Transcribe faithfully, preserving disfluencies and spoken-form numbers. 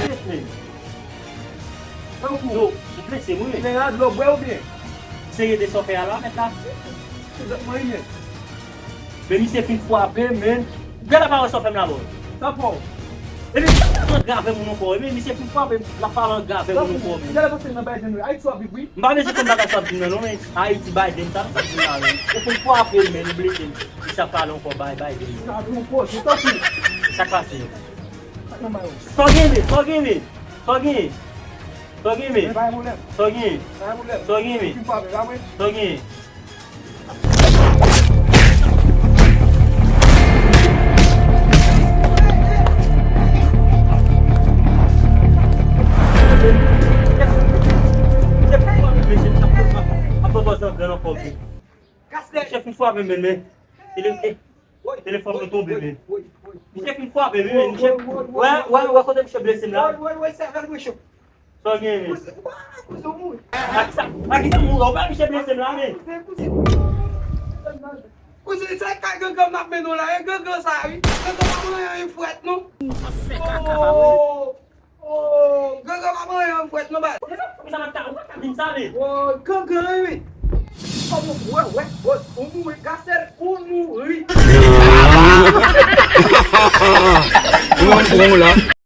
Shit, man. Tankou. Yo, ou blese m, wi, men. Men la, dlo bwè oubyen? Serye de sa w fè a la, mèt la. Se zòt mwen, wi, men. Men misye fin frape m, men. Gade pa wè sa w fè m la, bro. Sa fò. Epi, l ap pale an gravè moun ankò, men misye fin frape m, l ap pale an gravè moun ankò, men. Gade panse nan Biden, wi. Ayiti w ap viv, wi. M pa bezwen konn bagay sa w ap di m nan, non, men. Ayiti, Biden, sa, sa w ap di m la, men. Ou fin frape m, men, ou blese m. Misye ap pale ankò, bay, Biden. Sa ap yon koze, tankou. Sa k pase? Sa k nan men w? Sa w gen, men? Sa w gen, men? Sa w gen? Sa w gen, men? Men pa gen pwoblèm. Sa w gen? Pa gen pwoblèm. Sa w gen, men? Fin frape, pa vre? Sa w gen? Chèf, misye fin frape m, men, men. Tele-, eh, telefòn mwen tonbe, men. Misye fin frape m, men. Misye, wè, wè, wè kote misye blese m la. Sa w gen, men? Kouzen, ou pa kouzen, ou mouri. Akisa, akisa mouri, ou pa misye blese m la, men. Kouzen, kouzen. Kouzen, se kay gangan m ap mennen w la, e gangan sa, wi. Gangan pa pran anyen frèt, non. Ou pa fè kaka, pa vre? Oh, oh, gangan pa pran anyen frèt, non, baz. Kouzen, kouzen, sa m ap ta, ou pa ta di m sa, men. Oh, gangan, wi. Kòman, wè, wè, wè, ou mouri, Gasèl, ou mouri. Ou an pran w la.